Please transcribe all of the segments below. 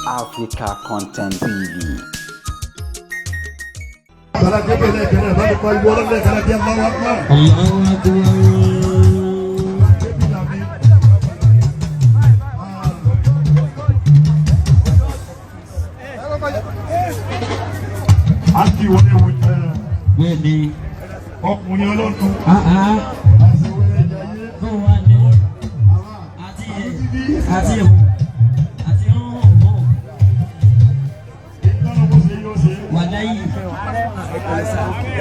Africa Content TV. Bala jẹ́pẹ̀ lẹ́ẹ̀kan náà bá mi pariwo ọlọ́run lẹ́ẹ̀kan náà bí Allahu Akbar. Allahu Akbar. A kì í wọlé wí Bẹ́ẹ̀ni. ọkùnrin ọlọ́run. Ah. Àṣewẹ́rẹ́ jayé. Bó wà ní àti àti ìhù àti hùhù Ìtọ́nà bó ṣe yóò ṣe. wà láyé.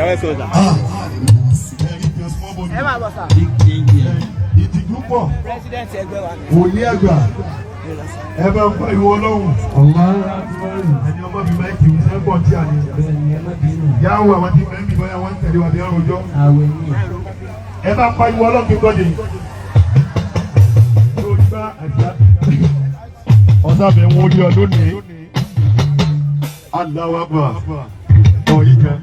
Ẹ̀rí tí o small body. Big angel. Ìtìjú pọ̀. Wòlíì àgbà. Ẹ bá ń pariwo ọlọ́run. Allahu Akbar. Ẹni ọmọ mi máa ń kì í sẹ́gbọ̀n tí a ní. Bẹ́ẹ̀ni ẹ má bínú. Yáwó àwọn tí mẹ́rin bọ́yá wọ́n ń tẹ̀lé wa bí wọ́n rojọ́. Àwẹ̀ ni. Ẹ bá pariwo ọlọ́run kí n gbọ́dọ̀. Lórí bá àjà. Ọ̀sàbẹ̀ ń wọlé ọ lónìí. Allahu Akbar. Orí kan.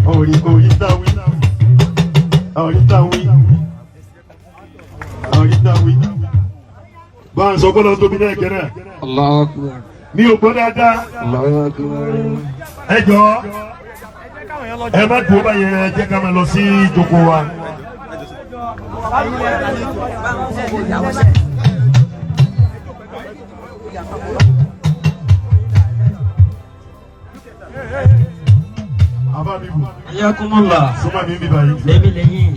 Orí orí táwí. Orí táwí. Orí táwí. Bá a sọ gbọ́dọ̀ tóbi náà kẹ́rẹ́. Allahu Akbar. Mi ò gbọ́ dáadáa. Allahu Akbar. Ẹ jọ̀ọ́ ẹ má dúró báyẹn, ẹ jẹ́ ká máa lọ sí ìjókòó wa. Àbá mi bù, Ayakumullah. súnmọ́ mi ń bí báyìí. Lẹ́mi lẹ́yìn.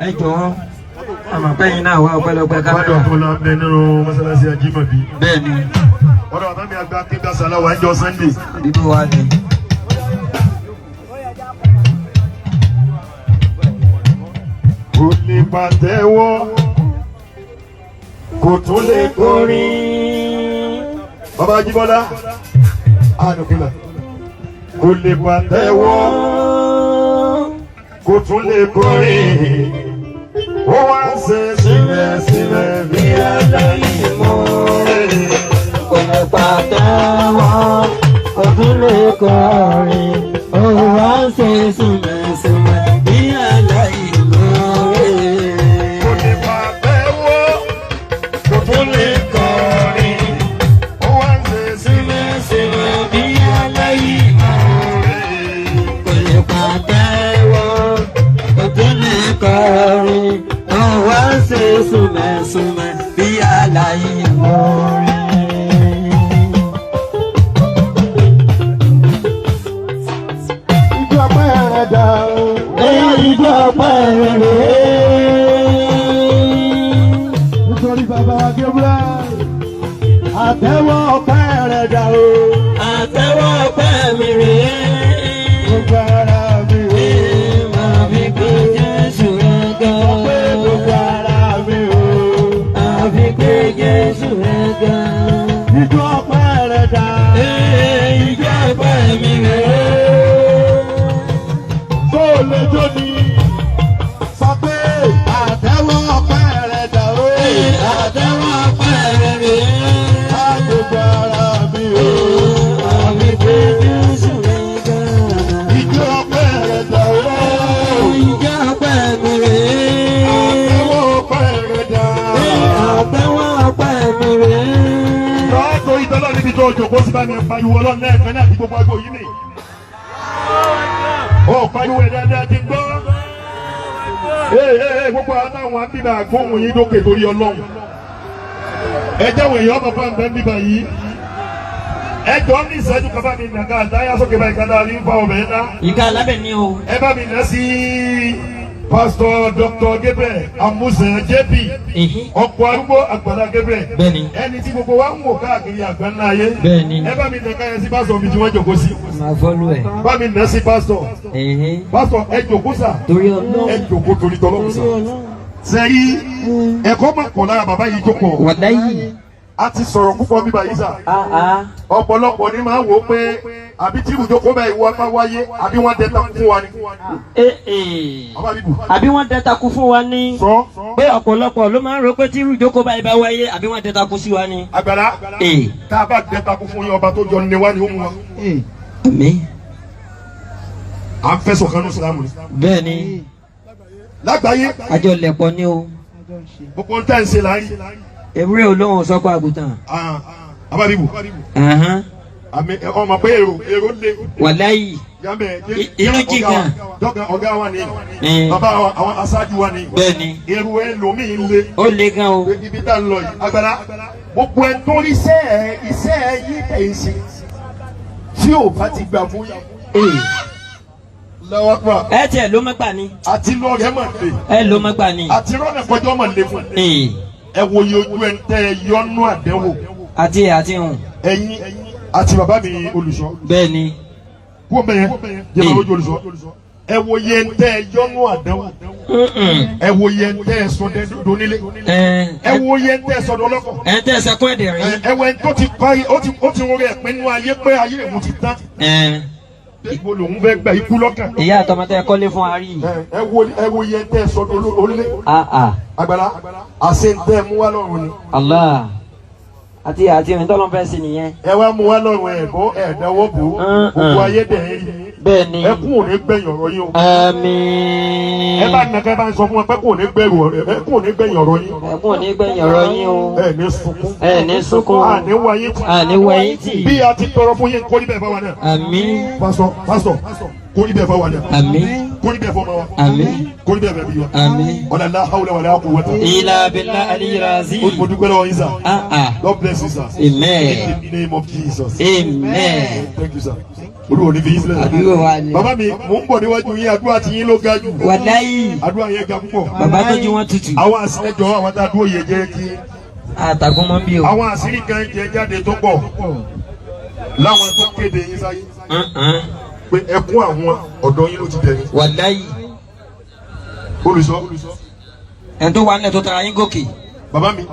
Ẹ jọ̀ọ́ àmọ̀ pẹ́yìn náà wá ọpẹ́lọpẹ́ Wádùn kámẹ́rà. ọ̀tún la ń bẹ nínú mọ́sálásí Ajímọ̀bí. Bẹ́ẹ̀ni. Ọ̀dọ̀ bàbá mi àgbà Kébà Sàláwà ń jọ Sunday. Bíbí wa ni. Kò lè pàtẹ́wọ́, kò tún lè kọrin. Bàbá Ajíbọ́lá, ànùkúlà. Kò lè pàtẹ́wọ́, kò tún lè kọrin. Ó wá ń ṣe sílẹ̀sílẹ̀ bí Aláìmọ̀ kò lè pàtẹ́wọ́, kò tún lè kọrin. Ó wá ń ṣe sùnmẹ̀sùnmẹ̀ bí aláìmọ̀. Kò lè pàtẹ́wọ́, kò tún lè kọrin. Ó wá ń ṣe Sùnmẹ̀sùnmẹ̀ bí aláìmọ̀. Kò lè pàtẹ́wọ́, kò tún lè kọrin. Ó wá ń ṣe sùnmẹ̀sùnmẹ̀ bí aláìmọ̀. Ijó ọpẹ́ rẹ̀ dà o. Ijó ọpẹ́ rẹ̀ rèé. Nítorí bàbá wa Gabriel, àtẹ́wọ́ ọpẹ́ rẹ̀ dà o. Àtẹ́wọ́ ọpẹ́ mi rèé. Gbogbo ara mi o. Máa fi pé Jésù rẹ̀ ga. Pé gbogbo ara mi o. Máa fi pé Jésù rẹ̀ ga. Ijó ọpẹ́ rẹ̀ dà. Ijó ọpẹ́ mi rèé. Tó o lè jó ni. Sọ pé àtẹ́wọ́ ọpẹ́ rẹ̀ dà o. Àtẹ́wọ́ ọpẹ́ mi rèé. Á gbogbo ara mi o. Máa fi pé Jésù rẹ̀ ga. Ijó ọpẹ́ rẹ̀ dà o. Ijó ọpẹ́ mi rèé. Àtẹ́wọ́ ọpẹ́ rẹ̀ dà. Àtẹ́wọ́ ọpẹ́ mi rèé. Lọ́tọ̀ ìtọ́lọ́ níbi tó jòkó sí bá mi pariwo ọlọ́run lẹ́ẹ̀kan náà àti gbogbo agbó yìí nì. Ó pariwo ẹ̀ dáadáa ti gbọ́. Ee ee gbogbo àwọn táwọn àbíbà àgbóhùn yín lókè torí ọlọ́run. Ẹ jẹ́wọ̀n èèyàn bàbá ń bẹ́ bíbà yìí. Ẹ jọ ní ìṣẹ́jú kan bá mi nàka àdáyà sókè báyìí kan dáa ní fa ọbẹ̀ ńlá. Ìka alábẹ̀ ni o. Ẹ bá mi nà sí Pásítọ̀ Dr. Gabriel Amuse JP ọ̀pọ̀ arúgbó Àgbàlá Gabriel Bẹ́ẹ̀ni. ẹni tí gbogbo wa ń wò káàkiri àgbáńlá ayé. Bẹ́ẹ̀ni. Ẹ bá mi nà káyọ̀ sí pásítọ̀ mi tí wọ́n jòkó sí. Máa fọ́lú ẹ̀. Bá mi nà sí pásítọ̀. Pásítọ̀ ẹ jòkó sà. Torí Ọlọ́run. Ẹ jòkó torí tọ́lọ́run sà. Sẹ́yí ẹ̀kọ́ máa kọ̀ lára bàbá yìí jókòó. Wàláyì. A ti sọ̀rọ̀ púpọ̀ bíbá yìí sà. Áá. Ọ̀pọ̀lọpọ̀ ni máa ń wò ó pé àbí tí ibùjókòó bẹ́ẹ̀ ìwọ bá wáyé àbí wọ́n dẹ́ta fún wa ni. Bàbá mi bù. Àbí wọ́n dẹ́takú fún wa ní. Sọ Pé ọ̀pọ̀lọpọ̀ ló máa ń rò pé tí irú ìjókòó báyìí bá wáyé àbí wọ́n dẹ́takú sí wa ní. Àgbàlá tá a bá dẹ́ta kú fún yín ọba tó jọ ní wa ni ó mú wa. Àmín. À ń fẹ̀sọ̀ kanú sílámù ni. Bẹ́ẹ̀ni. Lágbàáyé Àjọ lẹ̀pọ̀ ni o. gbogbo ń tẹ́ ń ṣe là ń rí. Ewúrẹ́ olóhùn sọ́kọ àgùntàn. Abábíbù. Àmì ọmọ pé èrò èrò lé. Wàláyì. Inú jìgàn. Dọ́gba ọ̀gá wa ni. Bàbá àwọn aṣáájú wa ni. Bẹ́ẹ̀ni. Èrò ẹlòmíì lé. Ó le gan o. Ibi tá a lọ yìí agbára. Gbogbo ẹ torí iṣẹ́ iṣẹ́ yìí tẹ̀ ń ṣe. Tí ò bá ti gbà fún yín. Lọ́wọ́ ẹ tiẹ̀ ló mọ́gbà ni. Àti lọ́ọ̀rẹ́ mọ̀ lé. Ẹ ló mọ́gbà ni. Àti rọ́nà kọjọ́ mọ̀ lé fún. Ẹ wo iye ojú ẹ ń tẹ ẹ yọnú àdẹ́wò. Àti àti hùn. Ẹ̀yin àti bàbá mi olùṣọ́. Bẹ́ẹ̀ni. Kú ọmọ yẹn jẹ́ bàbá ojú olùṣọ́. Ẹ wo iye ń tẹ ẹ yọnú àdẹ́wò. Ẹ wo iye ń tẹ ẹ sọ donílé. Ẹ wo iye ń tẹ ẹ sọ dọlọ́kọ̀. Ẹ ń tẹ ẹ sẹkún ẹ̀dẹ̀ rí. Ẹ wo ẹni tó ti parí ó ti rọrẹ ẹ̀pinnu ayé pé ayé ìmú ti tán. Ibo lòun fẹ́ gba ikú lọ́kàn. Ìyá àtọmọtẹ kọ́lé fún ari. Ẹ wo iye tẹ sọ orílẹ̀. Agbára àṣẹ ń tẹ mú wá lọ́rùn ni. Allah àti àti ìrìn tọ́lọ́ fẹ́ sí nìyẹn. Ẹ wá mú wá lọ́rùn ẹ̀ bọ́ ẹ̀ dáwọ́ bò ó gbogbo ayé dẹ̀ ẹ́ rí. Bẹ́ẹ̀ni. Ẹkún ò ní gbẹ̀yìn ọ̀rọ̀ yín o. Àmín. Ẹ bá nàka ẹ bá ń sọ fún wọn pé kò ní gbẹ̀yìn ọ̀rọ̀ yín. Ẹkún ò ní gbẹ̀yìn ọ̀rọ̀ yín o. Ẹ ní sunkún. Ẹ ní sunkún. Àní wáyé tì. Àní wáyé tì. Bí a ti tọrọ fún yín kórìí bẹ́ẹ̀ fáwa náà. Àmín. Pásítọ̀ pásítọ̀ kórìí bẹ́ẹ̀ fáwa náà. Àmín. Kórìí bẹ́ẹ̀ fọmọ wa. Àmín. Kórìí bẹ́ẹ̀ fẹ́ bí wa. Àmín. Ọ̀nà la hawla wala quwwata. Illa billahi aliyyil azim. Mo dúpẹ́ lọ́wọ́ yín sà. God bless you sir. Amen. In the name of Jesus. Amen. Thank you sir. Olúwo ní fi yín sílẹ̀. Àdúrà wa ni. Bàbá mi, mò ń bọ̀ níwájú yín, àdúrà tí yín ló ga jù. Wàláyì. Àdúrà yẹn ga púpọ̀. Bàbá tó jí wọn tutù. Àwọn àṣírí ẹjọ́ àwọn tá a dúró yẹ jẹ́ kí. Àtàkùn mọ́ bí o. Àwọn àṣírí kan jẹ jáde tó pọ̀. Láwọn tó kéde yín sáyé. Pé ẹkún àwọn ọ̀dọ́ yín ló ti dẹ̀yìn. Wàláyì. Olùsọ. Ẹni tó wà nílẹ̀ tó tara yín gòkè. Bàbá mi,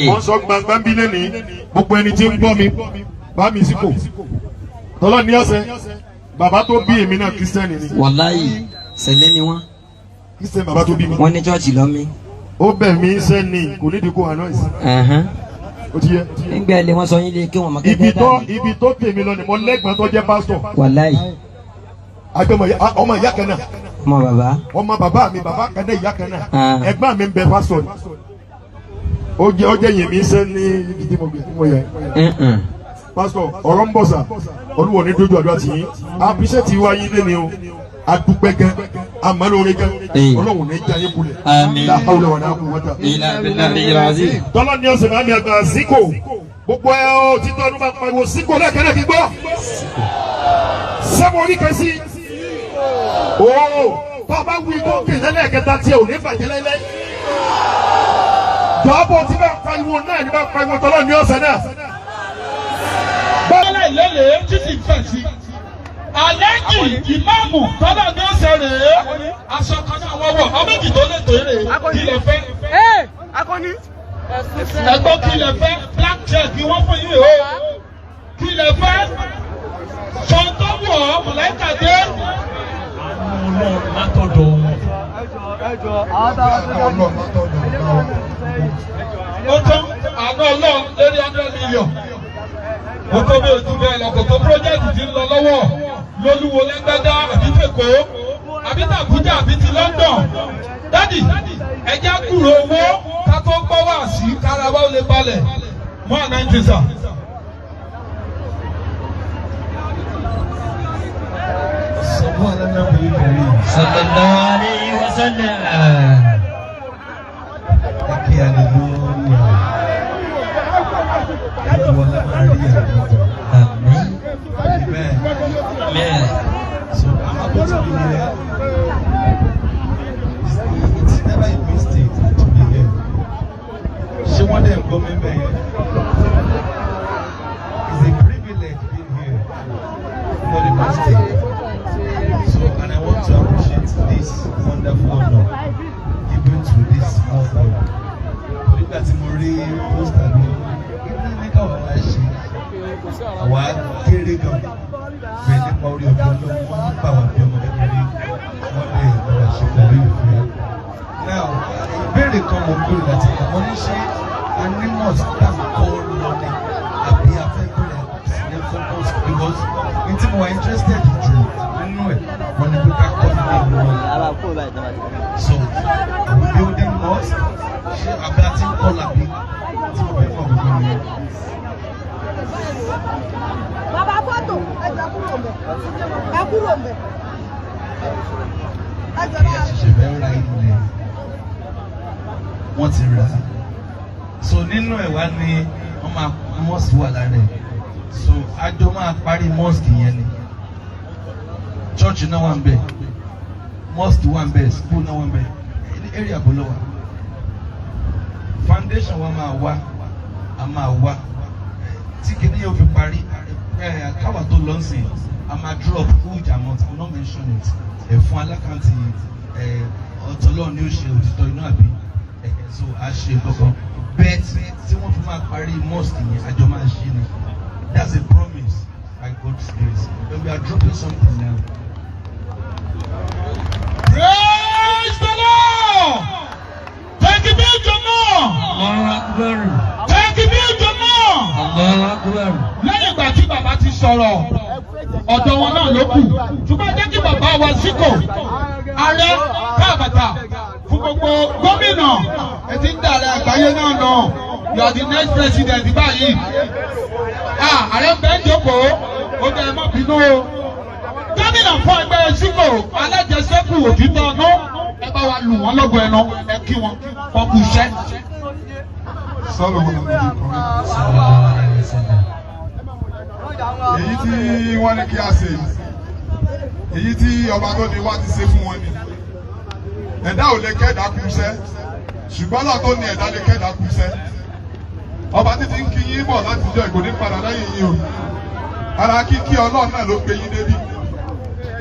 wọ́n sọ gbangba bí lẹ́nìí, gbogbo ẹni tí ń gbọ́ mi, bá mi sípò. Tọ́lá ní ọ̀sẹ̀, bàbá tó bí èmi náà kírísítẹ́nì ni. Wàláyì, sẹ̀lẹ̀ ni wọ́n. Kírísítẹ́nì bàbá tó bí mi. Wọ́n ní chọ́ọ̀chì lọ́mí. Ó bẹ̀ mí sẹ́ni kò nídìí kó ànáìsì. Ó ti yẹ. Nígbà ilé wọn sọ yín lé kí wọn mọ kẹ́kẹ́ dá. Ibi tó tèmi lọ ni mo lẹ́gbọ̀n tó jẹ́ pásítọ̀. Wàláyì. Àgbẹ̀mọ̀ ọmọ ìyá kan náà. Ọmọ bàbá. Ọmọ bàbá mi bàbá kan náà ìyá kan náà. Ẹ̀gbọ́n mi ń bẹ pásítọ̀ ni. Ó jẹ́ yèmí sẹ́ni ibi tí mo yẹ. Pásítọ̀ ọ̀rọ̀ ń bọ̀ sà Olúwo ní dójú àdúrà tì yín àpíṣẹ́ ti wá yín lé ní o adúpẹ́ gan amálóore gan Ọlọ́run ní jẹ́ ayé kulẹ̀ la hawla wala quwwata. Tọ́lá ní ọ̀sẹ̀ máa mi àgbà síkò gbogbo ẹ ọ títọ́ ọdún máa pariwo síkò lẹ́ẹ̀kẹ́lẹ́ kí gbọ́ sẹ́mu orí kan sí ooo bàbá wí tó kéde lẹ́ẹ̀kẹta tiẹ̀ ò ní bàjẹ́ lẹ́lẹ́ jọ́bọ̀ tí bá pariwo náà ní bá pariwo tọ́lá ní ọ̀sẹ̀ náà. Bọ́lá ìlélẹ̀ títí fẹ̀ sí. Àlẹ́jì ìmáàmù tọ́lá ní ọ̀sẹ̀ rèé. Aṣọ kan náà wọ́n wọ̀, ọmọ méjì tó lè tó rèé. Kí lẹ fẹ́? Ẹ̀gbọ́n kí lẹ fẹ́? Black check wọ́n fún yín o. Kí lẹ fẹ́? Ṣọ̀tọ́ wọ̀ ọ́ mọ̀láìkà dé. Ọlọ́run látọ̀dọ̀ wọn. Ó tán àná Ọlọ́run lórí 100 million. Mo tó bí ojú bẹ́ẹ̀ lọ kò tó pírójẹ́tì tí ń lọ lọ́wọ́ lólúwo lẹ́gbẹ́dá àbí tèkó àbí tàbújá àbí ti London. Dádì ẹja kúrò owó ká tó gbọ́ wá sí kára wa ó lè balẹ̀ mọ́ àná ń ti sà. Sallallahu alayhi wa sallam. Ẹ hallelujah. Amen. Amen. Amen. So I'm happy to be here. It's never a mistake to be here. Ṣé wọ́n dẹ̀ ń gbọ́ mi bẹ́ẹ̀? It's a privilege being here, not a mistake. So, and I want to appreciate this wonderful honor given to this small boy. Nígbà tí mo rí pósítà mi, ní káwọn máa ṣe àwa kéré gan bẹ́ẹ̀ nípa orí ọ̀dọ́ Ọlọ́run wọ́n ń bà wá bí ọmọ kékeré wọ́n lè bára ṣe pẹ̀lú ìfẹ́. Now ìbéèrè kan mo béèrè láti mọ̀ ní ṣé a ní mosque tá a kọ́ lọ ni àbí a fẹ́ bẹ̀rẹ̀ sí ní focus because n tí mo wà interested jù nínú ẹ̀ wọ́n ní pé ká kọ́ ilé ìlú wọn. So are we building mosque? Ṣé àbí a ti ń kọ́ làbí Ẹ kúrò mbẹ. Ẹ jọba. Ìyá ṣẹ̀ṣẹ̀ fẹ́ ra ilẹ̀, wọ́n ti rà á. So nínú ẹ̀ wá ní wọ́n máa mosque wà lára ẹ̀, so àjọ máa parí mosque yẹn ni. Church náà wà ń bẹ̀, mosque wà ń bẹ̀, school náà wà ń bẹ̀. Ní area bó ló wà, foundation wa máa wá, a máa wá tí kìíní yóò fi parí ẹ. Káwa tó lọ sí, a máa drop huge amount. I will not mention it. Ẹ fún alákàntì ẹ ọ̀tọ̀lọ́ ni ó ṣe òtítọ́ inú àbí ẹ. So a ṣe kankan bet tí wọ́n fi máa parí mosque yẹn, àjọ máa ṣe ni. That's a promise by God's grace, but we are dropping something now. Praise the Lord. Thank you, Jọmọ. Allahu Akbar. Thank you, Jọmọ. Allahu Akbar. Lẹ́yìn ìgbà tí bàbá ti sọ̀rọ̀, ọ̀dọ̀ wọn náà ló kù. Ṣùgbọ́n jẹ́ kí bàbá wa síkò. Ààrẹ káàbàtà fún gbogbo gómìnà. Ẹ ti ń dàrẹ àgbáyé náà nà. You are the next president báyìí. Ah, ààrẹ ń bẹ́ ń jókòó. Ó dẹ̀ ẹ má bínú o. Gómìnà fún ẹgbẹ́ síkò alájẹsẹ́kù òtítọ́ ọdún. Ẹ bá wa lù wọ́n lọ́gọ̀ ẹnu. Ẹ kí wọn kọ́ kú iṣẹ́. Sọ́lọ́ wọn lọ́dún kan. Sallallahu alaihi wasallam. Èyí tí wọ́n ní kí a ṣe yìí, èyí tí ọba tó ní wá ti ṣe fún wọn ni. Ẹ̀dá ò lè kẹ́dà kú iṣẹ́, ṣùgbọ́n náà tó ní ẹ̀dá lè kẹ́dà kú iṣẹ́. Ọba títí ń kí yín bọ̀ láti jọ ìkò ní padà lẹ́yìn yín o. Ara kíkí Ọlọ́run náà ló gbé yín débi.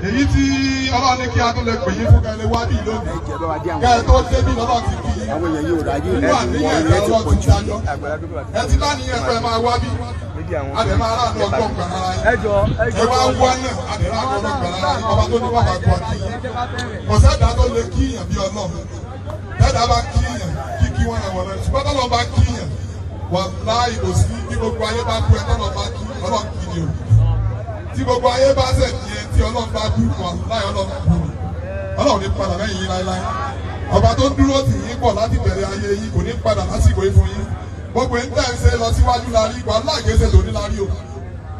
Èyí tí Ọlọ́run ní kí a tó lè pè yín fún kẹ́lẹ́ wádìí lónìí, kẹ́ ẹ tó débí lọ́lọ́ ti kí yín. Nínú àníyàn ẹ̀ lọ́lọ́ ti dájọ́. Ẹ ti láníyàn pé ẹ máa wá bí. A lè máa ráàánú ọgbọ́n gbà lára yín. Ẹ wá ń wá náà, a lè ráàánú ọgbọ́n gbà lára yín. Ọba tó ní wàhálà tó àkí yín. Kò sẹ́dá tó lè kíyàn bí Ọlọ́run. Tẹ́dá bá kíyàn, kíkí wọn àwọn ọ̀rẹ́. Ṣùgbọ́n tọ́lọ́ bá kíyàn, wàláhì kò sí bí gbogbo ayé bá kú ẹ tọ́lọ́ bá kí Ọlọ́run kí ni o. Tí gbogbo ayé bá sẹ̀ ní ẹ tí Ọlọ́run bá kú, wàláhì Ọlọ́run kú ni. Ọlọ́run ní padà lẹ́yìn yín láéláé. Ọba tó dúró tì yín pọ̀ láti bẹ̀rẹ̀ ayé yín kò ní padà lásìkò yìí fún yín. Gbogbo èyí tẹ́ ẹ ṣe lọ síwájú la rí, wàláhì kìí ṣe lóní la rí o.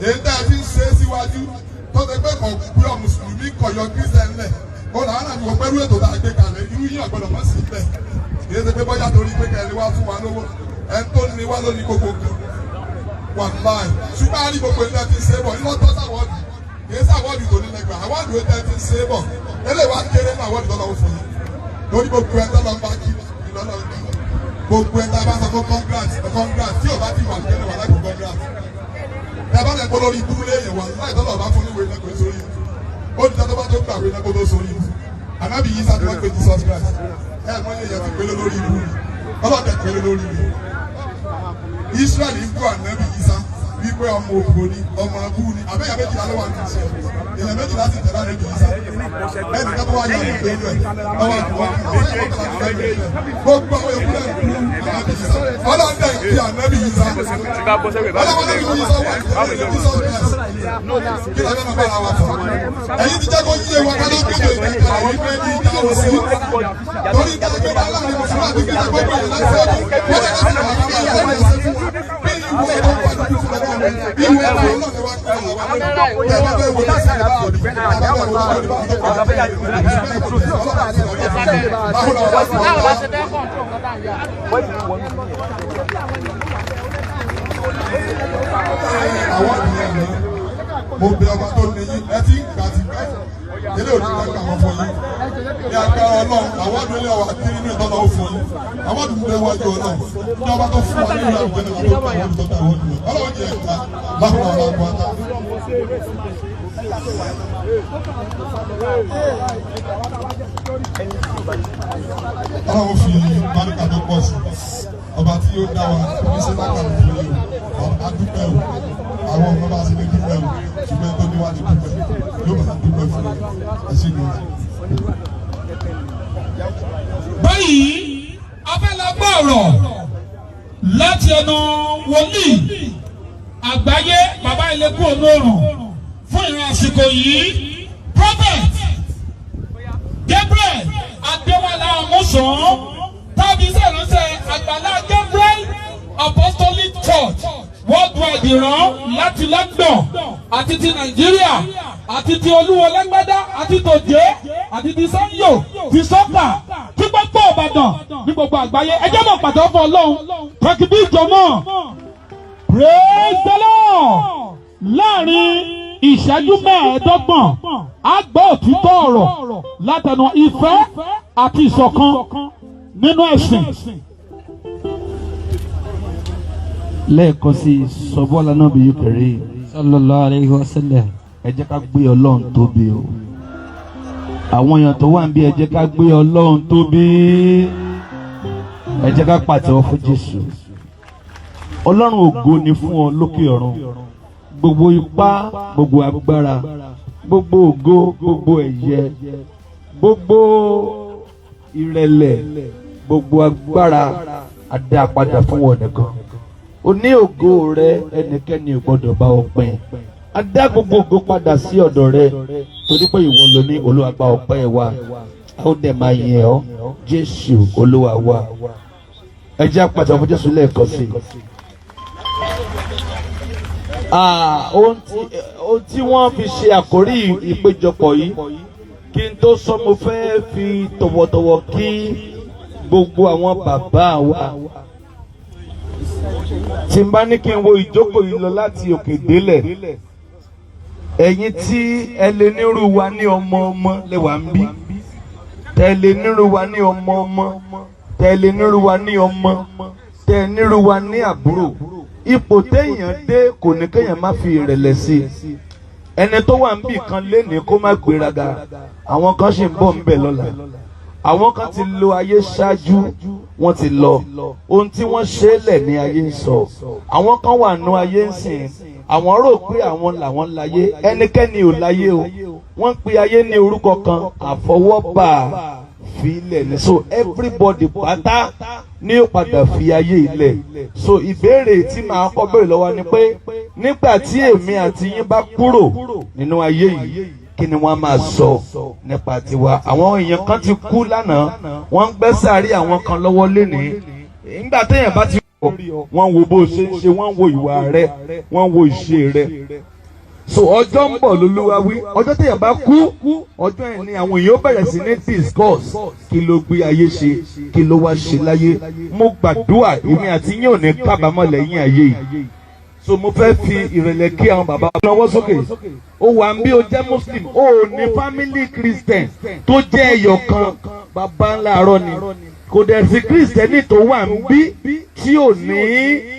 Èyí tẹ́ ẹ ti ń ṣe síwájú tó ṣe pé kò gbé mùsùlùmí kọ̀yọ kírísítẹ́nì lẹ̀. Ó làwọn àti wọ́n pẹ́rú ètò tá a gbé kalẹ̀, irú yín ọ̀gbọ́dọ̀ mọ̀ sí bẹ́ẹ̀. Kìí ṣe pé bọ́yá torí pé kẹ́lẹ́ wá fún wa lówó. Ẹni tó ní wá lóní gbogbo nǹkan. Wàláhì. Ṣùgbọ́n a rí gbogbo èyí tẹ́ ẹ ti ń ṣe bọ̀, ńlọ́tọ́ sáwọ́ọ̀dù. Kìí ṣe award tó ní lẹ́gbẹ̀ẹ́, award tẹ́ ẹ ti ń ṣe bọ̀. Eléyìí wá kéré ní award tọ́lọ́wọ́ fún yín. Lórí gbogbo ẹ tọ́lọ́ bá kí ìlọ́lọ́ kí. Gbogbo ẹ tá a bá sọ fún congrats, congrats tí o bá ti wà lẹ́nu wà láì fún congrats. Ẹ bá lẹ kó lórí ibú léyìn wà láì tọ́lọ̀ bá fún níwèé lẹ́kọ̀ọ́ sórí ibú. Ó di tọ́tọ́ bá tó gbàwé lẹ́kọ̀ọ́ tó sórí ibú. Ànábì yìí sáà tí wọ́n pe Jesus Christ. Ẹ mọ iye yẹn ti pélé lórí ibú ni. Ọlọ́dẹ pélé lórí ibú. Israẹli ń bú ànábì Isa wípé ọmọ òfò ni, ọmọ abú ni. Àbẹ́yà méjìlá ló wà ní ìṣẹ́. Èèyàn méjìlá ti tẹ̀lé ànábì Isa. Ẹnì kan tó wá yà ní pẹ̀lú ẹ̀. Ọwọ́ àdúgbò gbogbo àwọn yòókù náà bú ànábì Isa. Ọlọ́dẹ kí ànábì Isa. Ọlọ́wọ́n ànábì Isa wà ní Jesus Christ. Kí la fẹ́ máa bára wa fọ? Ẹ̀yin ti jẹ́ kó yé wa ká ló gbé ìgbà kalẹ̀ wípé ní ìjà òsì. Torí ìjà gbé bá láàrin mùsùlùmí àti kìrìsìtẹ́nì gbogbo ìlú láti ṣe é. Wọ́n lè láti wà ní ìyá ìṣẹ́ fún wa. Bí ìwọ tó wà ní ìfúnra náà, bí ìwọ tó wà ní wà ní ìwà wa. Ẹ bá bẹ́ẹ̀ wò láti ṣe ìbáwọ̀ ní bá bẹ́ẹ̀ wò láti àwọn ènìyàn náà, mo bẹ ọba tó ní yín. Ẹ ti ń gbà ti gbà ilé òní gbà wọn fún yín ní agbára Ọlọ́run. Àwọn ọdún ilé wa kiri nínú ìtọ́lọ́ ó fún yín. Àwọn ọdún ilé wájú Ọlọ́run ní ọba tó fún wa nínú àwùjọ náà tó gbà wọn tó gbà wọn dùn. Ọlọ́run jẹ ẹ̀ka láwọn ọ̀rọ̀ àgbà. Ọlọ́run fi báríkà tó pọ̀ sí ọba tí ó dá wa ní ṣe lákàrà fún yìí o. A dúpẹ́ o. Àwọn ọmọ bá ṣe lè dúpẹ́ o, ṣùgbọ́n tó níwájú dúpẹ́ yóò máa dúpẹ́ fún ẹ ṣe gan. Báyìí a fẹ́ lọ gbọ́ ọ̀rọ̀ láti ẹnu wòlíì àgbáyé, bàbá ilé-kú olóòrùn fún ìran àsìkò yìí, Prophet Gabriel Adéwálé Ọmúsàn, tàbí iṣẹ́ ìránṣẹ́ Àgbàlá Gabriel Apostolic Church Worldwide ìran láti London àti ti Nàìjíríà. Àti ti Olúwo lẹ́gbẹ́dá, àti tòjé, àti ti Sanyo, ti Sọ́kà, tí gbogbo Ìbàdàn ní gbogbo àgbáyé. Ẹ jẹ́ mọ̀ pàtó fún Ọlọ́run. Tẹkibí ìjọmọ́. Praise the Lord. Láàrin ìṣẹ́jú 25, a gbọ́ òtítọ́ ọ̀rọ̀ látẹnu ìfẹ́ àti ìṣọ̀kan nínú ẹ̀sìn. Lẹ́ẹ̀kan sí, sọ́bọ́lá náà bí yóò kéré. Sallallahu alayhi wa sallam. Ẹ jẹ́ ká gbé Ọlọ́run tóbi o. Àwọn èèyàn tó wà níbí, ẹ jẹ́ ká gbé Ọlọ́run tóbi. Ẹ jẹ́ ká pàtẹ́wọ́ fún Jésù. Ọlọ́run, ògo ni fún ọ lókè ọ̀run. Gbogbo ipá, gbogbo agbára, gbogbo ògo, gbogbo ẹ̀yẹ, gbogbo ìrẹ̀lẹ̀, gbogbo agbára, a dá padà fún wọn nìkan. O ní ògo rẹ, ẹnikẹ́ni ò gbọ́dọ̀ bá ọ pín. A dá gbogbo ògo padà sí ọ̀dọ̀ rẹ torí pé ìwọ ló ní. Olúwa, gba ọpẹ́ wa, a ó dẹ̀ máa yìn ọ́, Jésù Olúwa wa. Ẹ jẹ́ á pàtẹ́wọ́ fún Jésù lẹ́ẹ̀kan sí i. Ohun tí wọ́n fi ṣe àkórí ìpéjọpọ̀ yìí, kí n tó sọ, mo fẹ́ fi tọ̀wọ̀tọ̀wọ̀ kí gbogbo àwọn bàbá wa. Tí n bá ní kí n wo ìjókòó yìí lọ láti òkè délẹ̀, ẹ̀yin tí ẹ lè nírú wa ní ọmọ ọmọ lè wà ń bí, tẹ lè nírú wa ní ọmọ ọmọ, tẹ lè nírú wa ní ọmọ, tẹ nírú wa ní àbúrò. Ipò téèyàn dé kò ní kéèyàn má fi ìrẹ̀lẹ̀ sí i. Ẹni tó wà níbì kan lénìí, kó má gbéraga. Àwọn kan sì ń bọ̀ ń bẹ̀ lọ́la. Àwọn kan ti lo ayé ṣáájú, wọ́n ti lọ. Ohun tí wọ́n ṣe lẹ̀ ní ayé ń sọ. Àwọn kan wà nù ayé ń sìn, àwọn rò pé àwọn làwọn láyé. Ẹnikẹ́ni ò láyé o. Wọ́n ń pe ayé ní orúkọ kan, àfọwọ́bà filẹ̀ ní. So everybody pátá ní ó padà fi ayé ilẹ̀. So ìbéèrè tí màá kọ́ béèrè lọ́wọ́ ni pé, nígbà tí èmi àti yín bá kúrò nínú ayé yìí, kí ni wọ́n máa sọ nípa tiwa? Àwọn èèyàn kan ti kú lánàá, wọ́n ń gbẹ́ sàárì àwọn kan lọ́wọ́ lénìí. Nígbà téèyàn bá ti rí ọ, wọ́n wo bó ṣe ń ṣe, wọ́n wo ìwà rẹ, wọ́n wo ìṣe rẹ. So ọjọ́ ń bọ̀ lólúwa wí, ọjọ́ téèyàn bá kú, ọjọ́ yẹn ni àwọn èèyàn bẹ̀rẹ̀ sí ní discuss kí ló gbé ayé ṣe, kí ló wá ṣe láyé. Mo gbàdúrà, èmi àti yín ò ní kábàámọ̀ lẹ́yìn ayé yìí. So mo fẹ́ fi ìrẹ̀lẹ̀ kí àwọn bàbá náwó sókè. Ó wà ń bí, o jẹ́ Muslim, ó ní family Christian tó jẹ́ ẹyọ kan, bàbá ńlá àárọ̀ ni. Kò dẹ̀ sí Christian tó wà ń bí tí ò ní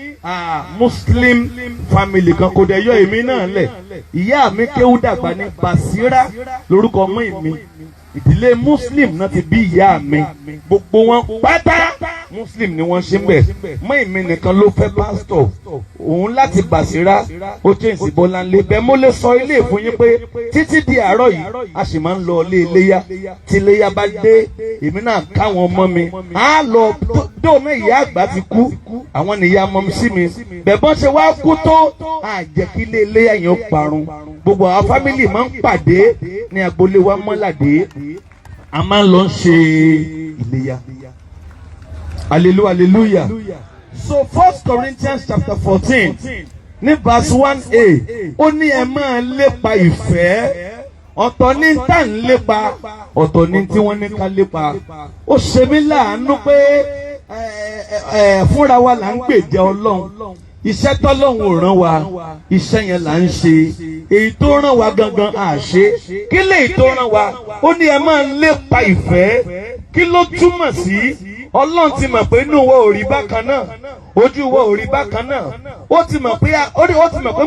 Muslim family kan. Kò dẹ̀ yọ èmi náà lẹ̀. Ìyá mi kéwú dàgbà ní Basira lórúkọ mọ́ mi. Ìdílé Muslim náà ti bí ìyá mi. Gbogbo wọn pátá Muslim ni wọ́n ṣe ń bẹ̀. Mọ́ èmi nìkan ló fẹ́ pásítọ̀ òun láti Basira, ó change sí Bọ́láńlé. Bẹ́ẹ̀ mo lè sọ ilé fún yín pé títí di àárọ̀ yìí, a sì máa ń lọ ilé iléyà. Tí iléyà bá dé, èmi náà káwọn ọmọ mi á lọ. Dóòmẹ́ ìyá àgbà ti kú, àwọn nìyá ọmọ sí mi. Bẹ́ẹ̀ bọ́n ṣe wá kú tó, àjẹ́ kí ilé iléyà yẹn ó parun. Gbogbo àwọn family máa ń pàdé ní agboolé wa Mọ́ládé, a máa ń lọ ṣe iléyà. Hallelujah, hallelujah. So 1 Corinthians chapter 14 ní verse 1a, ó ní ẹ máa lépa ìfẹ́. Ọ̀tọ̀ ní tá ń lépa, ọ̀tọ̀ ní tí wọ́n ní ká lépa. Ó ṣe mí láàánú pé fúnra wa là ń gbèjà Ọlọ́run. Iṣẹ́ tọ́lọ́run ò rán wa, iṣẹ́ yẹn là ń ṣe. Èyí tó rán wa gangan à ṣe. Kí lèyí tó rán wa? Ó ní ẹ máa lépa ìfẹ́. Kí ló túmọ̀ sí? Ọlọ́run ti mọ̀ pé inú wa ò rí bákan náà, ojú wa ò rí bákan náà. Ó ti mọ̀ pé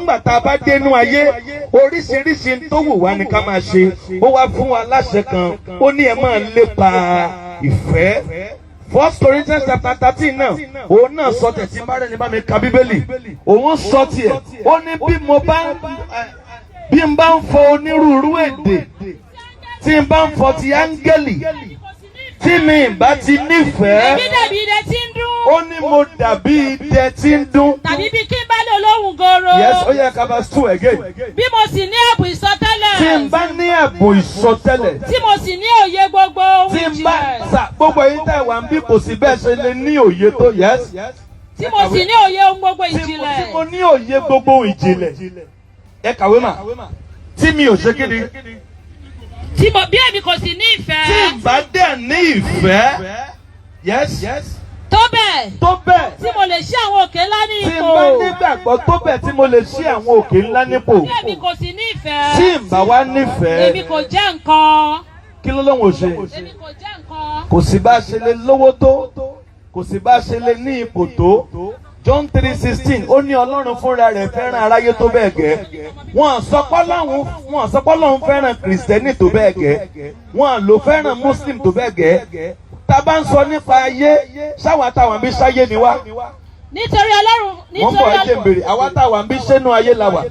ńgbà tá a bá dénú ayé, oríṣiríṣi tó wù wá ni ká máa ṣe. Ó wá fún wa láṣẹ kan, ó ní ẹ máa lépa ìfẹ́. 1 Corinthians chapter 13 náà, òun náà sọ tẹ̀. Tí bá rẹ̀ ní bá mi ka Bíbélì, òun sọ tiẹ̀. Ó ní bí n bá ń fọ onírúurú èdè, tí n bá ń fọ ti áńgẹ́lì, tí mi bá ti nífẹ̀ẹ́, Èmi dàbí idẹ tí ń dún. ó ní mo dàbí idẹ tí ń dún. Tàbí bí kí n bá lè olóhùn goro. Yes, ó yẹ ká verse 2 again. Bí mo sì ní ẹ̀bùn ìsọtẹ́lẹ̀. Tí n bá ní ẹ̀bùn ìsọtẹ́lẹ̀. Tí mo sì ní òye gbogbo ohun Tí n bá ìjìnlẹ̀. sà gbogbo yín tẹ̀ wá ń bí, kò sí bẹ́ẹ̀ ṣe lè ní òye tó. Yes. Tí mo sì ní òye ohun gbogbo Tí ìjìnlẹ̀. mo ní òye gbogbo ìjìnlẹ̀. Ẹ kàwé mà. Tí mi ò ṣe kí ni? Tí mo bí èmi kò sì ní ìfẹ́. Tí n bá dẹ̀ ní ìfẹ́. Yes. Tó bẹ́ẹ̀. Tó bẹ́ẹ̀. Tí mo lè ṣí àwọn òkè ńlá ní Tí n ipò. bá nígbàgbọ́ tó bẹ́ẹ̀ tí mo lè ṣí àwọn òkè ńlá nípò. Tí èmi kò sì ní ìfẹ́. Tí n bá wá nífẹ̀ẹ́. Èmi kò jẹ́ nǹkan. Kí ló lóun ò ṣe? Èmi kò jẹ́ nǹkan. Kò sí bá ṣe lè lówó tó, kò sí bá ṣe lè ní ipò tó. John 3:16, ó ní Ọlọ́run fúnra rẹ̀ fẹ́ràn aráyé tó bẹ́ẹ̀ gẹ́. Wọ́n sọ pé Ọlọ́run fẹ́ràn Kìrìsìtẹ́nì tó bẹ́ẹ̀ gẹ́. Wọ́n lò fẹ́ràn Muslim tó bẹ́ẹ̀ gẹ́. Tá a bá ń sọ nípa ayé, ṣáwa táwọn bí ṣáyé ni wá. Nítorí Ọlọ́run. Wọ́n bọ̀, ẹ jẹ́ n béèrè, àwa táwọn bí ṣẹ́nu ayé la wà.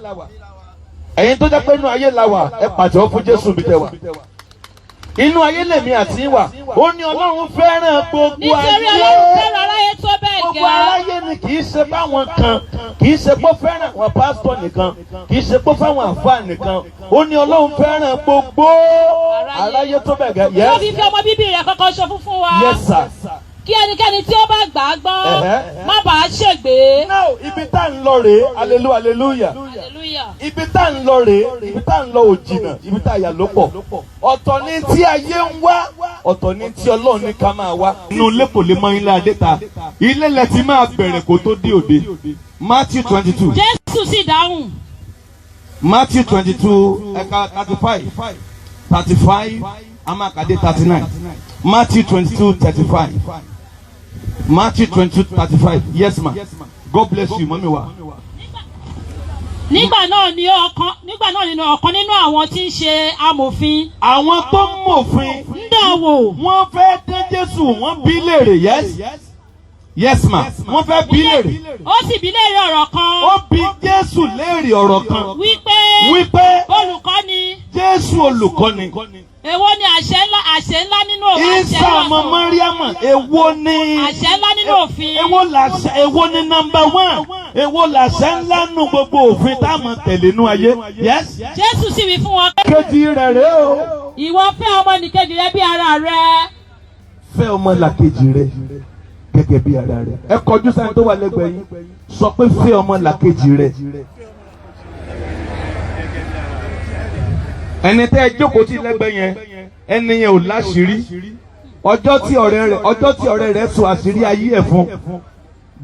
Ẹ̀yin tó jẹ́ pé inú ayé la wà, ẹ pàtẹ́wọ́ fún Jésù bí tẹ wà. Inú ayé lèmi àti wà. Ó ní Ọlọ́run fẹ́ràn gbogbo ayé. Nítorí Ọlọ́run fẹ́ràn aráyé tó bẹ́ẹ̀ gẹ́. Gbogbo aráyé ni, kì í ṣe báwọn kan, kì í ṣe pé ó fẹ́ràn àwọn pásítọ̀ nìkan, kì í ṣe pé ó fẹ́ràn àfáà nìkan. Ó ní Ọlọ́run fẹ́ràn gbogbo aráyé tó bẹ́ẹ̀ gẹ́. Tó fi fi ọmọ bíbí rẹ̀ kọ́kọ́ ṣo fún wa. Yes sir. Kí ẹnikẹ́ni tí ó bá gbà á gbọ́ má bàa ṣègbé. Now, ibi tá ń lọ rèé, hallelujah, hallelujah. Hallelujah. Ibi tá ń lọ rèé, ibi tá ń lọ ò jìnnà, ibi tá yà ló pọ̀. Ọ̀tọ̀ ni tí ayé ń wá, ọ̀tọ̀ ni tí Ọlọ́run ní ká máa wá. Inú ilé kò lè mọ ilé adé ta, ilé lẹ ti máa bẹ̀rẹ̀ kó tó dé òde. Matthew 22. Jésù sì dáhùn. Matthew 22, ẹ̀ka 35, 35, amákàdé 39. Matthew 22 35. Matthew 22 35. Yes ma. God bless you, mummy wa. Nígbà náà ni ọ̀kan nígbà náà nínú ọ̀kan nínú àwọn tí ń ṣe amòfin. Àwọn tó ń mòfin. Ń dán wò. Wọ́n fẹ́ dán Jésù, wọ́n bí léèrè, yes. Yes ma. Wọ́n fẹ́ bí léèrè. Ó sì bí léèrè ọ̀rọ̀ kan. Ó bí Jésù léèrè ọ̀rọ̀ kan. Wípé. Wípé. Olùkọ́ni. Jésù olùkọ́ni. Èwo ni àṣẹ ńlá nínú òfin? Ìsá ọmọ Mọ́ríámà, èwo ni? Àṣẹ ńlá nínú òfin. Èwo làṣẹ, èwo ni number one? Èwo làṣẹ ńlá nù gbogbo òfin tá a mọ̀ tẹ̀lé nú ayé? Yes. Jésù sì wí fún wọn pé. Kejì rẹ̀ rèé o. Ìwọ fẹ́ ọmọnìkejì rẹ bí ara rẹ. Fẹ́ ọmọlàkejì rẹ gẹ́gẹ́ bí ara rẹ. Ẹ kọjú sẹ́ni tó wà lẹ́gbẹ̀ẹ́ yín. Sọ pé fẹ́ ọmọlàkejì rẹ. Ẹni tẹ́ ẹ jókòó tí lẹ́gbẹ̀ẹ́ yẹn, ẹni yẹn ò láṣìírí. Ọjọ́ tí ọ̀rẹ́ rẹ̀ sọ àṣírí ayé ẹ̀ fún,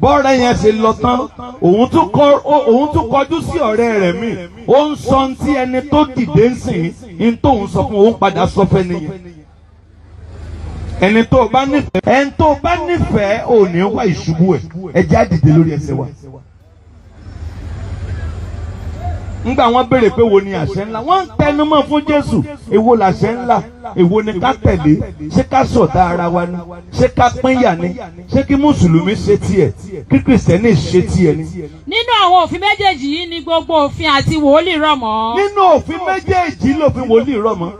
bọ́ọ̀rẹ́ yẹn ṣe lọ tán, òun tún kọjú sí ọ̀rẹ́ rẹ̀ míì. Ó ń sọ tí ẹni tó dìde ń sìn ní tóun sọ fún òun padà sọ fẹ́ nìyẹn. Ẹni tó bá nífẹ̀ẹ́ ò ní wá ìṣubú ẹ̀. Ẹ já dìde lórí ẹsẹ̀ wa. Ńgbà wọ́n béèrè pé wo ni àṣẹ ńlá, wọ́n ń tẹnumọ́ fún Jésù, èwo làṣẹ ńlá, èwo ni ká tẹ̀lé? Ṣé ká ṣọ̀tá ara wa ni? Ṣé ká pínyà ni? Ṣé kí mùsùlùmí ṣe tiẹ̀, kí kìrìsìtẹ́nì ṣe tiẹ̀ ni? Nínú àwọn òfin méjèèjì yìí ni gbogbo òfin àti wòlíì rọ̀ mọ́. Nínú òfin méjèèjì lòfin wòlíì rọ̀ mọ́.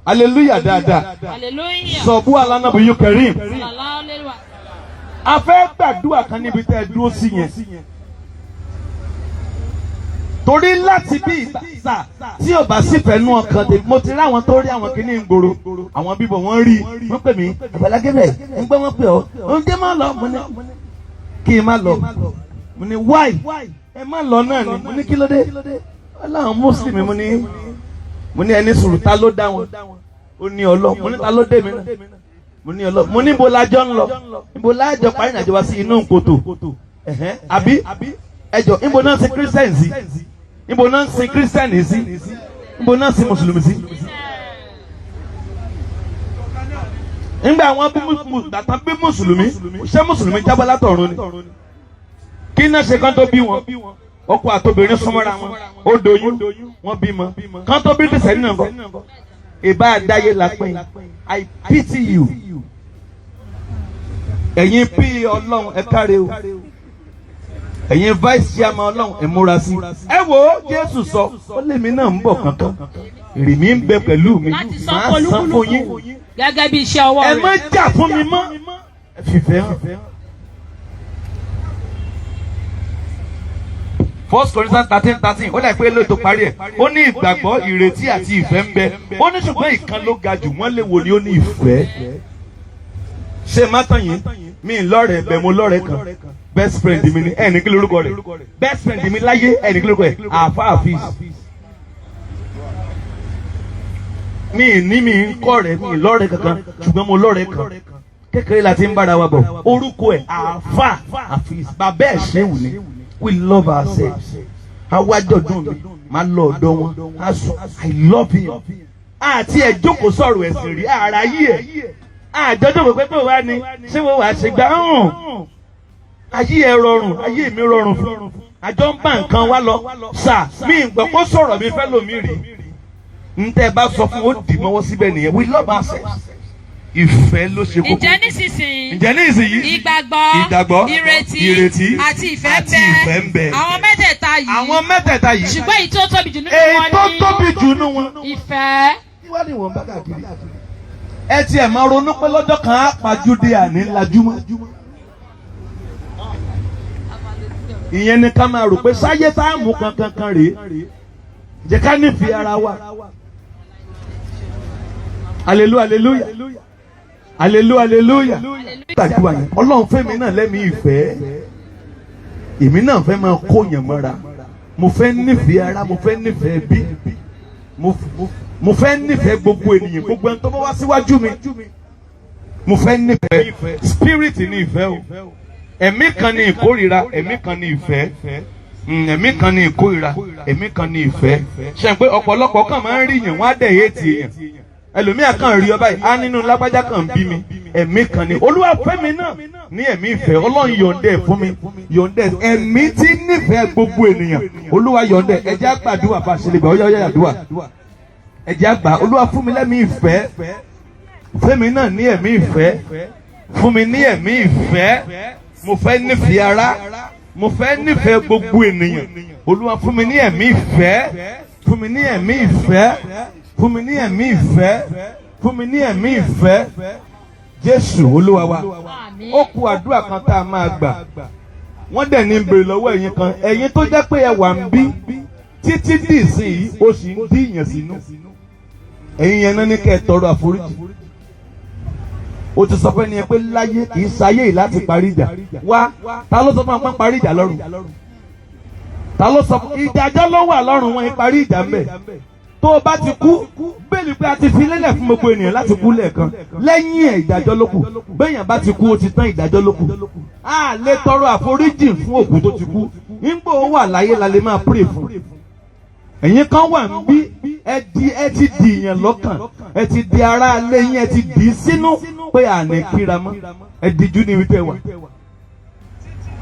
Hallelujah dáadáa. Hallelujah. Sọ̀bú alánàbíyú kẹrin. Sallallahu alaihi wa. A fẹ́ gbàdúrà kan níbi tẹ́ ẹ dúró sí yẹn. Torí láti bí ìta tí ò bá sì fẹ́ nú ọkàn tèmi, mo ti rí àwọn tó rí àwọn kìíní ń gbòòrò, àwọn bíbọ̀ wọ́n rí, wọ́n pè mí, Àgbàlá Gabriel, ń gbọ́ wọ́n pè ọ́, oúnjẹ má lọ. Mo ní kí n má lọ. Mo ní why? Ẹ má lọ náà ni. Mo ní kí ló dé? Ọlọ́run mùsùlùmí. Mo ní ẹni sùúrù, ta ló dá wọn? Ó ní Ọlọ́. Mo ní ta ló dé mi náà? Mo ní Ọlọ́. Mo ní ibo lájọ́ ń lọ, ibo lájọ parí ìrìnàjò wa sí? Inú kòtò àbí? Ẹjọ, ibo náà sin Christian sí? Ibo náà sin Christian sí? Ibo náà sin mùsùlùmí sí? Nígbà wọn bí gbàtàn bí mùsùlùmí, ṣé mùsùlùmí jábọ́ látọ̀run ni? Kí náà ṣe kán tó bí wọn? Ọkọ àtobìnrin súnmọ́ra wọn, ó doyún, wọ́n bímọ. Kán tó bí kìsẹ́nì náà kọ́ ìbá àdáyé la pín. I pity you. Ẹ̀yin pí Ọlọ́run, ẹ káre o. Ẹ̀yin vice chairman, Ọlọ́run ẹ múra sí. Ẹ wo, Jésù sọ, ó lèmi náà ń bọ̀ kankan, èrè mi ń bẹ pẹ̀lú mi, Láti san màá san fún yín gẹ́gẹ́ bí iṣẹ́ ọwọ́ ẹ rẹ̀. má jà fún mi mọ́, ẹ fìfẹ́ hàn. First Corinthians 13:13, ó dà pé ló tó parí ẹ̀. Ó ní ìgbàgbọ́, ìrètí àti ìfẹ́ ń bẹ. Ó ní ṣùgbọ́n ìkan ló ga jù. Wọ́n lè wò ni? Ó ní ìfẹ́. Ṣé má tàn yín, mi ń lọ́rẹ̀ẹ́ bẹ̀, mo lọ́rẹ̀ẹ́ kan, best friend mi ni. Ẹ̀ ní kí lórúkọ rẹ̀? Best friend mi láyé, ẹ̀ ní kí lórúkọ rẹ̀? Àáfàá Àfíìs. Mi ní mi ń kọ́ rẹ̀, mi lọ́rẹ̀ kankan, ṣùgbọ́n mo lọ́rẹ̀ kan. Kékeré la ti ń bára wa bọ̀. Orúkọ ẹ̀ Àáfà Àfíìs. Bàbá ẹ̀ ṣéwù ni. We love ourselves. Awájọ̀dún mi, máa lọ ọ̀dọ̀ wọn. A sọ, I love him. Àti ẹ̀ jókòó sọ̀rọ̀ ẹ̀sìn rí ara yí ẹ̀. Àjọjọ́ pé pé wá ni ṣé wọ́n wàá ṣe gbà hàn. Ayé ẹ rọrùn, ayé mi rọrùn fún. Àjọ ń bá nǹkan wá lọ. Sà, mi ń gbọ́ kó sọ̀rọ̀ mi fẹ́ lómi rí. Ntẹ́ bá sọ fún ó dì mọ́wọ́ síbẹ̀ nìyẹn. We love ourselves. Ìfẹ́ ló ṣe kókó. Ǹjẹ́ nísinsìnyí Ǹjẹ́ ní ìsinyìí? ìgbàgbọ́, Ìgbàgbọ́, ìrètí, ìrètí, àti ìfẹ́ àti ìfẹ́ ń bẹ. Àwọn mẹ́tẹ̀ẹ̀ta yìí. Àwọn mẹ́tẹ̀ẹ̀ta yìí. Ṣùgbọ́n èyí tó tóbi jù nínú Èyí wọn tó ni tóbi jù nínú wọn. ìfẹ́. Kí wá ní ìwọ̀n bá káàkiri? Ẹ tiẹ̀ máa ronú pé lọ́jọ́ kan á pajúdé àní lajúmọ́. Ìyẹn ni ká máa rò pé sáyé tá a mú kankan kan rèé. Jẹ́ ká nífẹ̀ẹ́ ara wa. Hallelujah, hallelujah. Hallelujah, hallelujah. Gbàdúrà yẹn, Ọlọ́run fẹ́mi náà lẹ́mìí ìfẹ́. Èmi náà fẹ́ máa kó yàn mọ́ra. Mo fẹ́ nífẹ̀ẹ́ ara, mo fẹ́ nífẹ̀ẹ́ bí. Mo fẹ́ nífẹ̀ẹ́ gbogbo ènìyàn, gbogbo ẹni tó bá wá síwájú mi. Mo fẹ́ nífẹ̀ẹ́. Spirit ni ìfẹ́ o. Ẹ̀mí kan ni ìkórìíra, ẹ̀mí kan ni ìfẹ́. Ẹ̀mí kan ni ìkórìíra, ẹ̀mí kan ni ìfẹ́. Ṣé pé ọ̀pọ̀lọpọ̀ kan máa ń rí yàn, wọ́n á dẹ̀ hate èèyàn. Ẹlòmíà kan rí ọ báyìí, á nínú lágbájá kan bí mi, ẹ̀mí kan ni. Olúwa fẹ́ mi náà ní ẹ̀mí ìfẹ́, Ọlọ́run yọ̀ǹda ẹ̀ fún mi, yọ̀ǹda ẹ̀. Ẹ̀mí tí nífẹ̀ẹ́ gbogbo ènìyàn, Olúwa yọ̀ǹda ẹ̀. Ẹ jẹ́ á gbàdúrà bá a ṣe lè gbà, ó yá ó yá àdúrà. Ẹ jẹ́ á gbà, Olúwa fún mi lẹ́mí ìfẹ́, fún mi náà ní ẹ̀mí ìfẹ́, fún mi ní ẹ̀mí ìfẹ́. Mo fẹ́ nífẹ̀ẹ́ ara, mo fẹ́ nífẹ̀ẹ́ gbogbo ènìyàn. Olúwa fún mi ní ẹ̀mí ìfẹ́, fún mi ní ẹ̀mí ìfẹ́, fún mi ní ẹ̀mí ìfẹ́, fún mi ní ẹ̀mí ìfẹ́. Jésù Olúwa wa. Àmín. Ó kù àdúrà kan tá a máa gbà. Wọ́n dẹ̀ ní bèrè lọ́wọ́ ẹ̀yin kan, ẹ̀yin tó jẹ́ pé ẹ wà ń bí títí dì sí yìí, ó sì ń dí ìyàn sínú. Ẹ̀yin yẹn náà ní kẹ́ ẹ tọrọ àforíjì. O ti sọ fún ẹni yẹn pé láyé kì í ṣayé yìí láti parí ìjà. Wá, ta ló sọ fún wa pé parí ìjà lọ́rùn? Ta ló sọ fún ìdájọ́ ló wà lọ́rùn wọn parí ìjà ń bẹ̀? Tó o bá ti kú, bẹ́ẹ̀ni pé a ti fi lélẹ̀ fún gbogbo ènìyàn láti kú lẹ́ẹ̀kan. Lẹ́yìn ẹ̀ ìdájọ́ ló kù. Bẹ́ẹ̀yàn bá ti kú, ó ti tán, ìdájọ́ ló kù. A lè tọrọ àforíjì fún òkú tó ti kú. Nígbà ó wà láyé la lè máa pray fún. Ẹ̀yin kan wà ń bí, ẹ ti di ìyàn lọ́kàn, ẹ ti di ara alẹ́ yín, ẹ ti dì í sínú pé àní kíra mọ́. Ẹ dijú níbi tẹ́ wà.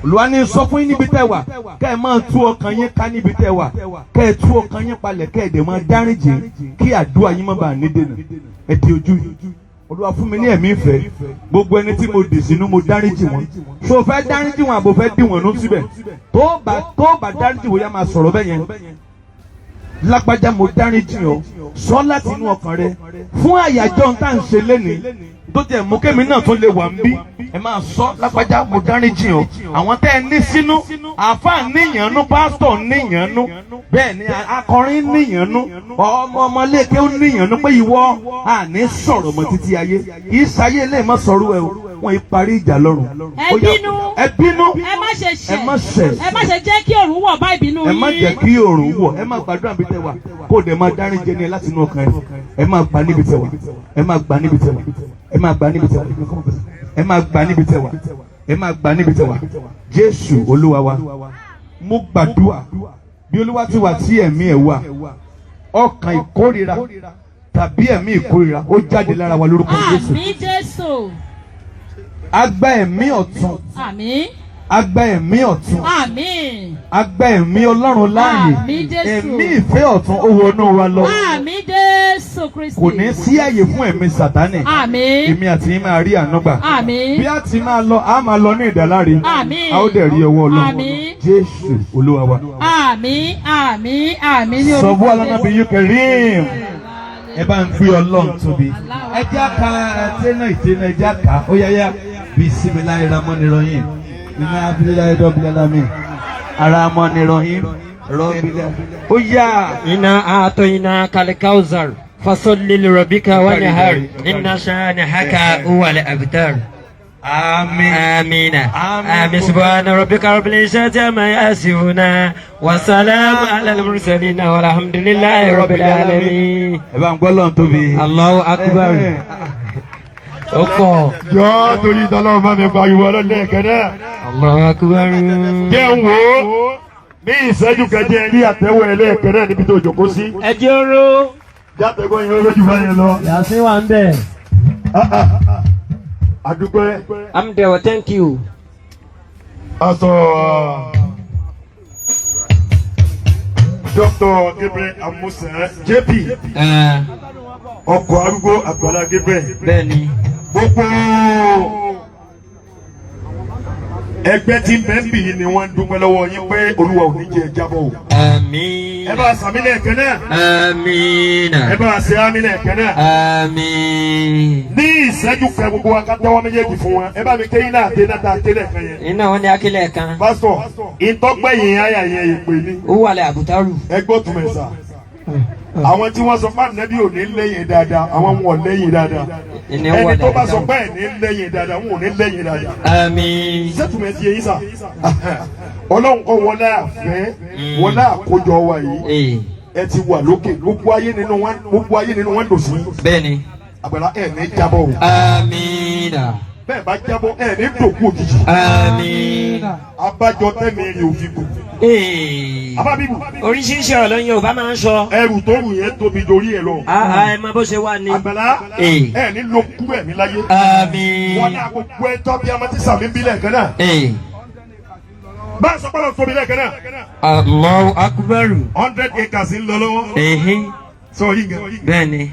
Olúwa ní sọ fún yín níbi tẹ́ wà, kẹ́ ẹ máa tú ọkàn yín ká níbi tẹ́ wà, kẹ́ ẹ tú ọkàn yín palẹ̀, kẹ́ ẹ dẹ̀ máa dáríjì kí àdúrà yín má bàa ní dènà. Ẹ di ojú yín. Olúwa fún mi ní ẹ̀mí ìfẹ́. Gbogbo ẹni tí mo dì sínú, mo dáríjì wọn. Ṣé o fẹ́ dáríjì wọn àbò fẹ́ dì wọ́n nú síbẹ̀? Tó bá dáríjì wọ́n, yá máa sọ̀rọ̀ bẹ́ẹ̀ yẹn. Lágbájá, mo dáríjì ọ́. Sọ láti inú ọkàn rẹ. Fún àyájọ́ tá à ń ṣe lénìí tó jẹ́ mú kémi náà tó lè wà ń bí, ẹ máa sọ, lágbájá, mo dáríjì ọ́. Àwọn tẹ́ ẹ ní sínú, àáfàá níyànnú, pásítọ̀ níyànnú, bẹ́ẹ̀ ni akọrin níyànnú, ọmọ ọmọléèké ó níyànnú pé ìwọ àní sọ̀rọ̀ mọ́ títí ayé. Kì í ṣayé lè má sọ̀rọ̀ ẹ o, wọ́n yìí parí ìjà lọ́rùn. Ẹ bínú. Ẹ bínú. Ẹ má ṣe ṣẹ̀. Ẹ má ṣẹ̀. Ẹ má ṣe jẹ́ kí òòrùn wọ̀ bá ìbínú Ẹ má yín. jẹ́ kí òòrùn wọ̀. Ẹ má gbàdúrà bí tẹ́ wà, kó o dẹ̀ máa dáríjì ẹni ẹ láti inú ọkàn ẹ. Ẹ má gbà níbi tẹ́ wà. Ẹ má gbà níbi tẹ́ wà. Ẹ má gbà níbi tẹ́ wà. Ẹ má gbà níbi tẹ́ wà. Ẹ má gbà níbi tẹ́ wà. Jésù Olúwa wa. Mo gbàdúrà, bí Olúwa ti wà tí ẹ̀mí ẹ̀ wà, ọkàn ìkórira tàbí ẹ̀mí ìkórira, ó jáde lára wa lórúkọ Jésù. Àmín Jésù. Agbá ẹ̀mí ọ̀tun. Àmín. Agbá ẹ̀mí ọ̀tun. Àmín. Agbá ẹ̀mí Ọlọ́run láàyè. Àmín Jésù. Ẹ̀mí ìfẹ́ ọ̀tun, ó wọnú wa lọ. Àmín Jésù Kristi. Kò ní sí àyè fún ẹ̀mí Sàtánì. Àmín. Èmi àti yín máa rí àánú gbà. Àmín. Bí a ti máa lọ, a máa lọ ní ìdáláre. Àmín. A ó dẹ̀ rí ọwọ́ Ọlọ́run. Àmín. Jésù Olúwa wa. Àmín, àmín, àmín ní orúkọ Sọ̀bú alánàbí Jésù. yìí kẹrin. Ẹ bá ń gbé Ọlọ́run tóbi. Ẹ jẹ́ ká tẹ́nà ìtẹ́nà, ẹ jẹ́ ká ó yáyá. Bisimilayi ramoni rahim. Iná abiláyi dọ́bìlẹ̀ aramoni rahim rọ́bìlẹ̀. Ó yá. إنا أعطيناك الكوثر فصل لربك وانحر إن شانئك هو الأبتر. Àmín. آمين آمين. آمين سبحان ربك رب العزة عما يصفون وسلام على المرسلين والحمد لله رب العالمين. Ẹ bá ń gbọ́ lọ́n tóbi. الله أكبر. Ó pọ̀. Jọ torí ìtọ́lọ́run bá mi pariwo ọlọ́lẹ́ẹ̀kẹ́ náà. الله أكبر. Jẹ́ ń wò ó ní ìṣẹ́jú kẹjẹ rí àtẹ́wọ́ ẹlẹ́ẹ̀kẹ́ náà níbi tó jókòó sí. Ẹ jẹ́ oró. Játẹ̀gbọ́n yẹn lójú bá yẹn lọ. Yàtí wà ń bẹ̀. Àdúpẹ́. I'm there, thank you. Aṣọ Dr. Gabriel Amusan JP, ọkọ̀ arúgbó Àgbàlá Gabriel. Bẹ́ẹ̀ni. Gbogbo ẹgbẹ́ tí ń bẹ ń bì yìí ni wọ́n ń dúpẹ́ lọ́wọ́ yín pé Olúwa ò ní jẹ́ ẹ jábọ̀ o. Àmín. Ẹ bá a sàmí lẹ́ẹ̀kan náà. Àmín. Ẹ bá a ṣe àmín lẹ́ẹ̀kan náà. Àmín. Ní ìṣẹ́jú kan, gbogbo wa ká tẹ́wọ́ méjèèjì fún wọn. Ẹ bá mi kéyìn náà dé náà tá a tẹ́lẹ̀ kan yẹn. Iná wọn ni akílẹ̀ kan. Pásítọ̀, ìtọ́gbẹ̀yìn àyà yẹn ìpè ní. Ó wà lẹ̀ àbútárù. Ẹ gbọ́ túmọ̀ sà. Àwọn tí wọ́n sọ fún ànábì ò ní lẹ́yìn dáadáa, àwọn wọn ò lẹ́yìn dáadáa. Ìní wà Ẹni lẹ̀ tó bá sọ àbútárù. pé ẹ̀ ní lẹ́yìn dáadáa, wọn ò ní lẹ́yìn dáadáa. Àmín. Sẹ́tùmẹ̀ ti yẹ yín sà. Ọlọ́run kọ́ wọlé àfẹ́ wọlé àkójọ wa yìí. Ẹ ti wà lókè, gbogbo ayé nínú wọn, gbogbo ayé nínú wọn dùn sí. Bẹ́ẹ̀ni. Àgbàlá, ẹ̀ ní jábọ̀ o. Àmín. Bẹ́ẹ̀ bá jábọ̀, ẹ̀ ní dòkú òjijì. Àmín. Abájọ tẹ́mi rè ò fi kù. Abábíbù. Oríṣiríṣi ọ̀rọ̀ ló ń Yorùbá máa ń sọ. Ẹrù tó rù yẹn tóbi dorí ẹ lọ. Àà, ẹ mọ bó ṣe wà ní. Àgbàlá, ẹ ní lo kú ẹ̀mí láyé. Àmín. Wọn ní agogo ẹ tọ́ bí amátí sàmí ń bí lẹ́ẹ̀kan náà. Bá a sọ pé tóbi lẹ́ẹ̀kan náà. Allahu akbar. 100 acres ń lọ lọ́wọ́. Sọ yín gan. Bẹ́ẹ̀ni.